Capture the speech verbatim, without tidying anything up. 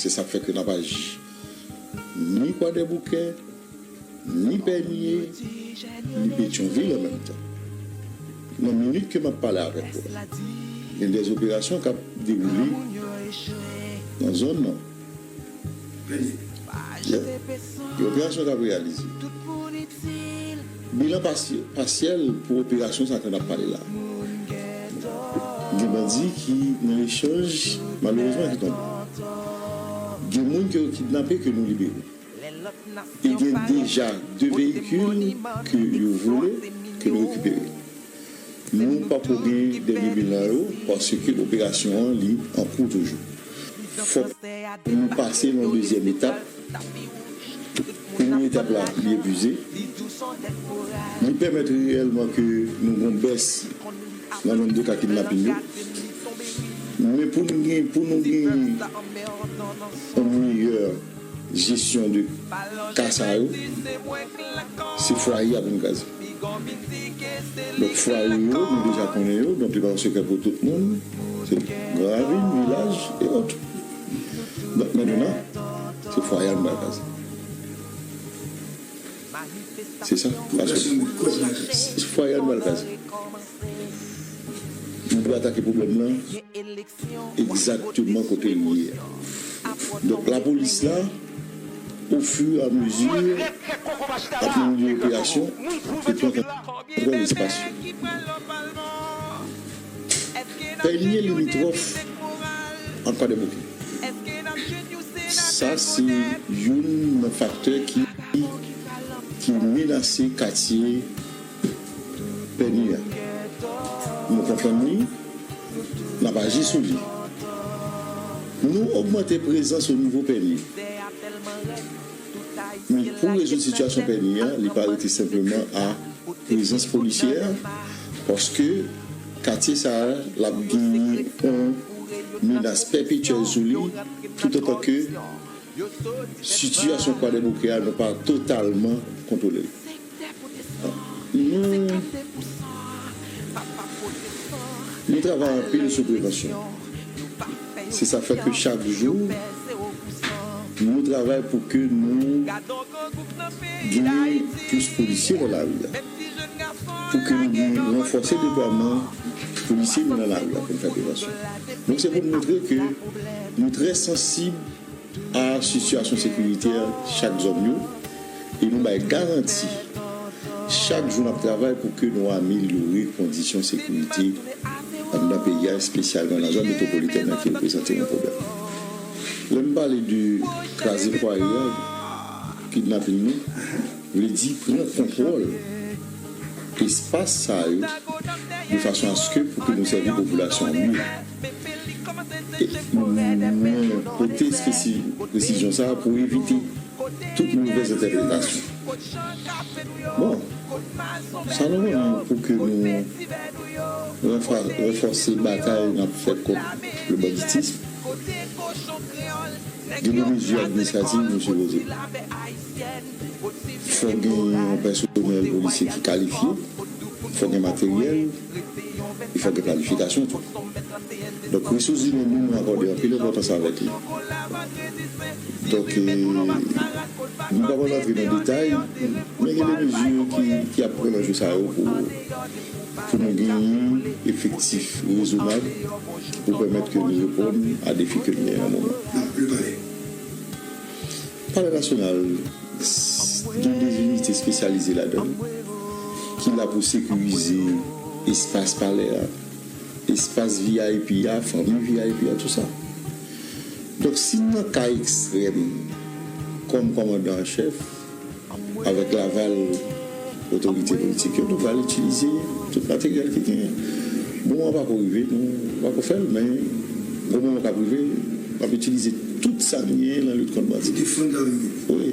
Se sa k fè ke n ap aji ni Kwadèboukè, ni Pènye, ni Petyonvil an menm tan. Nan minit ke m ap pale avèk ou la, gen de operasyon k ap dewoule nan zòn nan. Yeah. Gen operasyon k ap reyalize. Bilan pasi-, pasyèl pou operasyon sa ke n ap pale la. Gen bandi ki nan echanj, malerezman, ki tonbe. Gen moun ke yo kidnape ke nou libere. E gen deja de veyikil ke yo vole, ke nou rekipere. Nou pako gen dènye bilan yo, paske operasyon an, li an kou toujou. Fòk nou pase nan dezyèm etap. Premye etap la, li epuize. Li pèmèt reyèlman ke nou gen yon bès nan nonb de ka kidnapin yo. Men pou nou gen, pou nou gen yon meyè jesyon de ka sa yo, se fwaye a pou n kraze. Donk, fwaye yo, nou deja konnen yo, donk, li pa yon sekrè pou tout moun. Se gran ravin, vilaj, e òt. Donk, mentnan, se fwaye a nou pral kraze. Se sa. Paske se fwaye a nou pral kraze. Nou dwe atake pwoblèm nan egzakteman kote l ye a. Donk, lapolis la, au fur et à mesure, ap mennen operasyon pou pran kontwòl espas yo. Pènye limitwòf ak Kwadèboukè. Sa se youn nan faktè ki, ki menase katye Pènye a. Nou konprann li, n ap aji sou li. Nou ogmante prezans o nivo Pènye. Men pou rezoud sitiyasyon Pènye a, li pa rete senpleman a prezans polisyè a, paske katye sa a, l ap genyen yon menas pèpetyèl sou li, toutotan ke sitiyasyon Kwadèboukè a, nou pa totalman kontwole l. Nou, nou travay anpil sou prevansyon. Se sa fè ke chak jou, nou travay pou ke nou genyen plis polisye nan lari a. Pou ke nou genyen ranfòse deplwaman polisye nou nan lari a pou n fè prevansyon. Donk, se pou n montre ke nou trè sansib a sitiyasyon sekiritè chak zòn yo, e nou bay garanti chak jou n ap travay pou ke nou amelyore kondisyon sekirite anndan peyi a, espesyalman nan zòn metwopolitèn nan ki reprezante yon pwoblèm. Lè m pale de kraze fwaye a, kidnapin nan, vle di pran kontwòl espas sa yo, de fason aske pou ke nou sèvi popilasyon an mye. E mwen pote espesyal presizyon sa a pou evite tout movèz entèpretasyon. Bon, sa nou konnen pou ke nou ranfa-, ranfòse batay n ap fè kont le banditisme. Gen de mezi administratif nou sipoze pran. Fò gen yon pèsonèl polisye ki kalifye, fò gen materyèl, e fò gen planifikasyon tou. Donk, resous imèn nou, nou akòde anpil enpòtans avèk li. Donk, e, nou pa pral rantre nan detay, men gen de mezi ki, ki ap pran nan jou sa yo pou, pou nou genyen efektif rezonab pou pèmèt ke nou reponn a defi ke nou genyen nan moman. Palè Nasyonal, s-, gen de inite espesyalize ladan l, ki la pou sekirize espas palè a, espas V I P a, fanmi V I P a, tou sa. Donk, si nan ka ekstrèm, kòm kòmandan an chèf, avèk laval otorite politik yo, nou pral itilize tout materyèl ki genyen. Bon, moman pako rive, nou pako fè l, men bon, moman k ap rive, n ap itilize tout sa n genyen nan lit kont bandi. Wi.